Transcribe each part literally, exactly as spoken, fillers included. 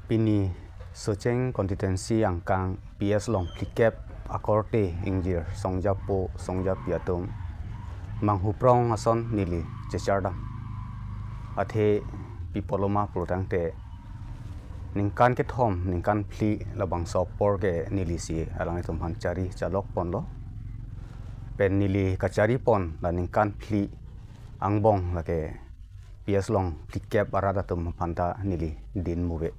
Pini Socheng constituency angkang P S along phlikep akorte ingjir songjapo songjapi atum manghuprong ason neli chechardam. Athe pi apotlo ma pulotangte ningkan kethom ningkan phli labangso apor ke neli si alanglitum aphan chari chalok ponlo. Pen neli kachari pon la ningkan phli angbong lake P S along phlikep arat atum aphan ta neli din muve.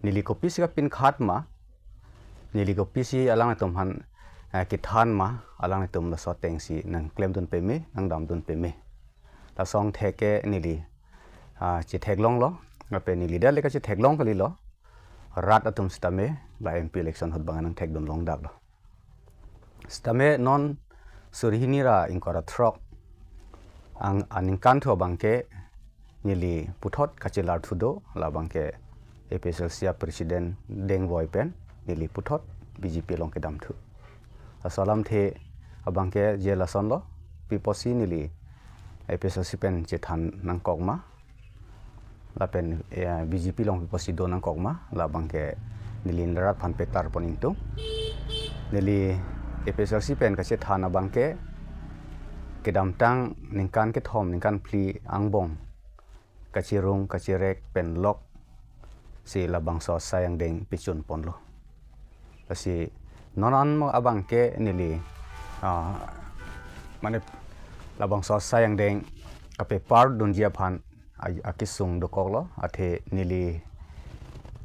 Neli kopisi kapinkhat ma, neli kopisi alanglitum aphan, eh, kethan ma, alanglitum laso atengsi nangklemdun peme, nangdamdun peme. Laso angthek ke neli, ah, chetheklonglo, lapen neli det le kachetheklong kalilo, rat atum sitame la M P election ahut abang nangthekdun longdaklo. Sitame non suri hini ra ingkoi ra throk ang aningkan thu abangke neli puthot kachelar thu do, labangke A P H L C a president dengvoi pen neli puthot B J P along kedam thu. Laso alamthe abangke je lasonlo, pi apotsi neli A P H L C pen chethan nangkok ma, lapen, eh, B J P along pi apotsi do nangkok ma, labangke neli nerat aphan pektar pon ingtung. Neli A P H L C pen kachethan abangke kedamtang ningkan kethom ningkan phli angbong kachirung kachirek pen lok si labangso asai angdeng pichun ponlo. Lasi non an mo abangke neli, ah, mane labangso asai angdeng kapepardunji aphan a-, akesung dokoklo, athe neli,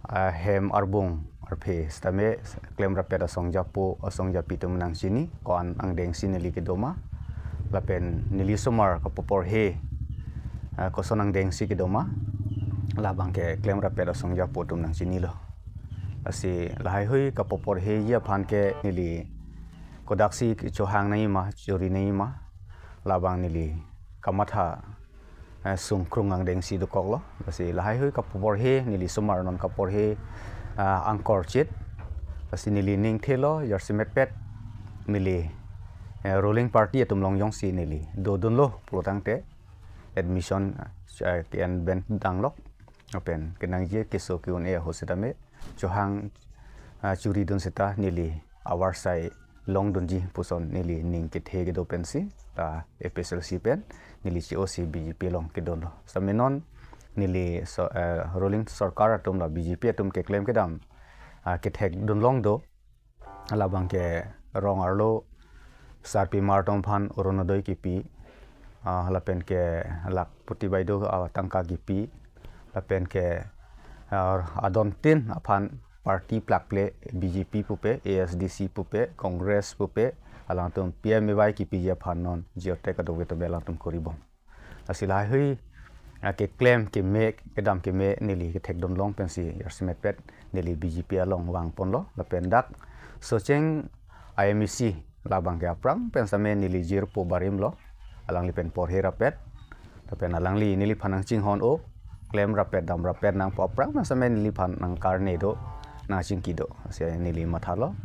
ah, hem arbung arphe sitame klemrappet asongjapo asongjapi atum nangchini, ko-an angdengsi neli kedo ma, lapen neli osomar kapoporhe, ah, koson angdengsi kedo ma, labangke klemrappet asongjapo atum nangchinilo. Lasi lahaihui kapoporheji aphan ke neli kodaksi chohang nangji ma, churi nangji ma, labang neli kamatha, eh, sungkrung angdengsi dokoklo. Lasi lahaihui kapoporhe, neli osomar non kaporhe, ah, angkorchit. Lasi neli ning thelo, jarsi metpet, neli, eh, ruling party atum along jongsi neli dodunlo pulotangte admission, eh, ke-en pen danglok, lapen kenangji keso ke-un-e ahut sitame chohang, ah, churidun seta neli avarsai longdunji puson neli ning kethe kedo pensi, ah, A P H L C pen neli chi-osi B J P along kedunlo. Sitame non neli so, eh, ruling sorkar atum la B J P atum keklem kedam, ah, kethekdun long do, labangke rong arlo sarpimar atum aphan Orunodoi kipi, ah, lapenke Lakhpati Baideo, ah, tangka kipi, lapenke, ah, adontin aphan party plakple, B J P pupe, A S D C pupe, Congress pupe, alangtum P M A Y kipiji aphan non jiote kadokave atum alangtum koribom. Lasi lahaihui, ah, keklem keme, kedam keme neli kethekdun long pensi jarsi metpet neli B J P along vangponlo, lapen dak Socheng I M A C labangke aphrang pen sitame neli jirpo barimlo, alangli pen porhe rappet, lapen alangli neliphan nangchinghon-o, klemrappet damrappet nangpo aphrang pen sitame neliphan nangkarne do, nangchingki do, lasi neli mathalo.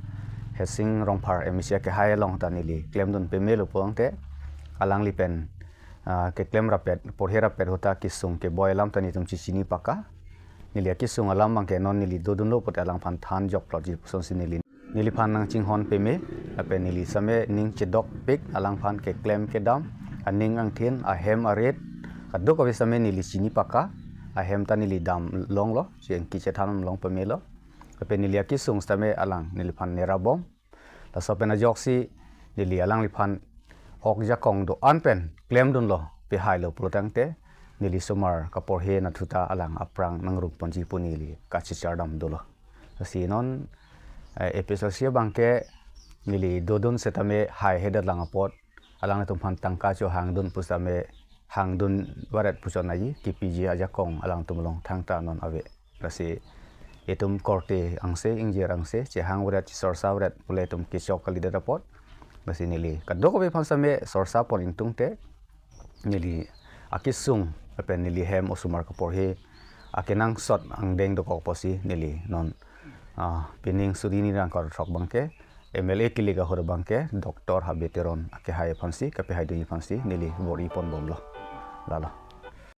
Hesing Rongphar M A C akehai along ta neli klemdun pemelo pulotangte, alangli pen, ah, keklemrappet, porhe rappet ahut ta kesung keboi alam ta netum chechini paka. Neli akesung alam abangke non neli dodunlo pulote alangphan thanjokplotji pusonsi neli, neliphan nangchinghon peme, lapen neli sitame ning chedokpik alangphan keklem kedam, aning angthin, ahem arit, kadokave sitame neli chini paka, ahem ta neli damlonglo, chengki chethan long pemelo. Lapen neli akesung sitame alang neliphan nerabom. Laso pen ajoksi neli alangliphan ok jakong do-an pen klemdunlo, pehailo pulotangte neli osomar kaporhe anatthu ta alang aphrang nangrumponji pu neli kachechardam dolo. Lasi non, eh, A P H L C abangke neli dodun setame haihedet lang apot, alanglitum aphan tangka chohangdun pusitame hangdun varet puchot nangji, kipiji ajakong alangtum along thangta non ave. Lasi itum korte angse, ingjir angse, chehang varet, chesorsa varet pule itum kechok kalidet apot. Lasi neli kadokave aphan sitame sorsa pon ingtungte, neli akesung lapen neli hem osomar kaporhe akenangsot angdeng dokok apotsi neli non, ah, pining suri hini ra ingkoi ra throk abangke M L A kilik ahut abangke Doctor Habe Teron akehai aphansi, kapehaidunji aphansi neli bor-i ponbomlo. Lalo.